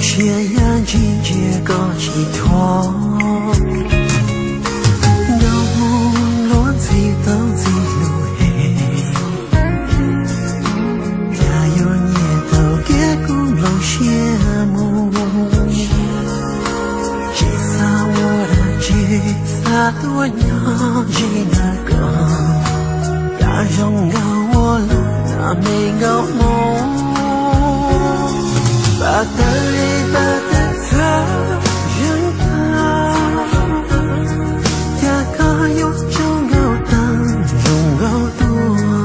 Ntsia yam ntsis ntsia koj tsis thuam, nkauj hmoob luag ntxhi tau ntxhi lus hem, cas yuav nyiam tau kiag kuv nplooj siab mus. Tsis xav ua dab tsi, xav tuaj nyob ze ntawm koj, cas zoo nkauj ua luaj na me nkauj hmoob. Pab tawg li pab tawg txhawv zeeg tag, cas koj yuav tsaug nkauj tag zoo nkauj dua.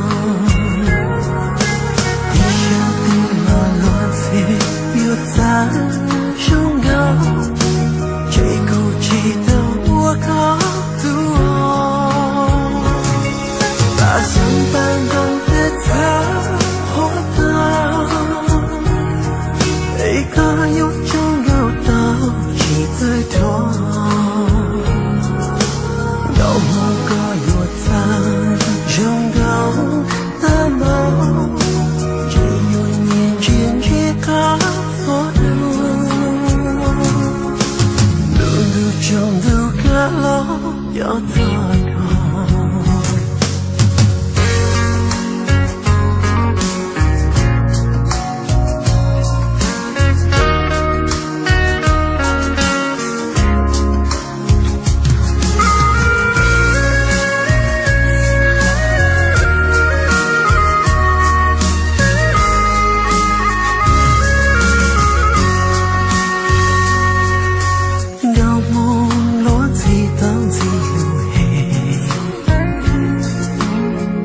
Ib sab twg los luag ntxhi yuav txawv zoo nkauj, ces kuv tsis tau ua koj tus. Pab xeeb pab ntoo twb txhawv qhuav tag, es koj yuav tsaug nkauj tau tsis txawj thuam. Nkauj hmoob koj yuav txawv zoo nkauj tag npaum, ces yuav nyiam ntsia ntsia koj txhua hnub. Lub ntuj tsaus ntuj kawg los cov txog koj. Nkauj hmoob luag ntxhi tau ntxhi lus hem,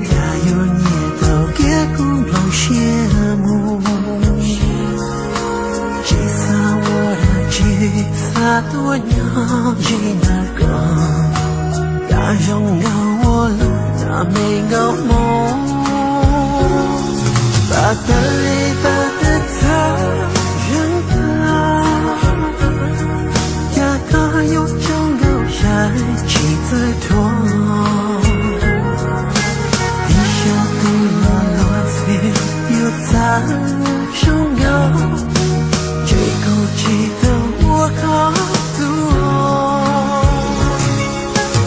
cas yuav nyiam tau kiag kuv nplooj siab mus. Tsis xav ua dab tsi, xav tuaj nyob ze ntawm koj, cas zoo nkauj ua luaj na me nkauj hmoob. Pab tawg li pab tawg txhawv zeeg tag, cas koj yuav tsaug nkauj sai tsis txawj thuam. Ib sab twg los luag ntxhi yuav txawv zoo nkauj, ces kuv tsis tau ua koj tus.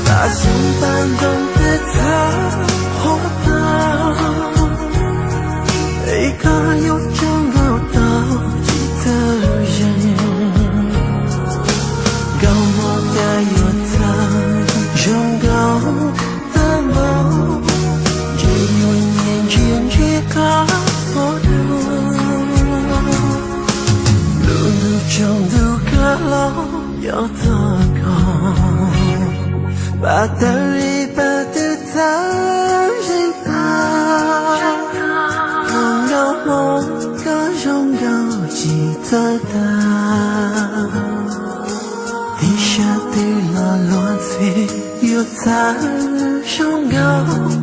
Pab xeeb pab ntoo twb txhawv qhuav tag, es koj yuav tsaug nkauj tau tsis txawj zeeg. Nkauj hmoob cas yuav txawv zoo nkauj tag npaum, ces yuav nyiam ntsia ntsia koj txhua hnub. Lub ntuj tsaus ntuj kawg los cov txog koj. Pab tawg li pab twg txawv zeeg tag, nkauj hmoob koj zoo nkauj tsis txawj tag. Ib sab twg los luag ntxhi yuav txawv zoo nkauj,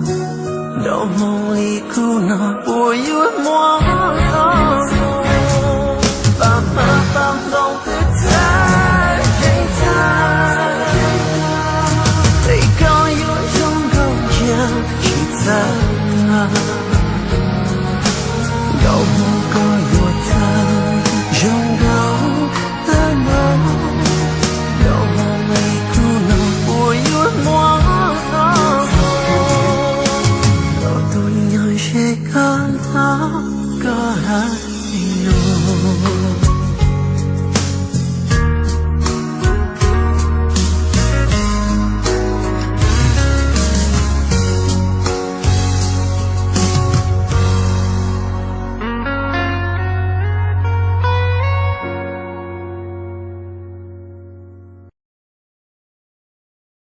nkauj hmoob li kuv no puas yuav muaj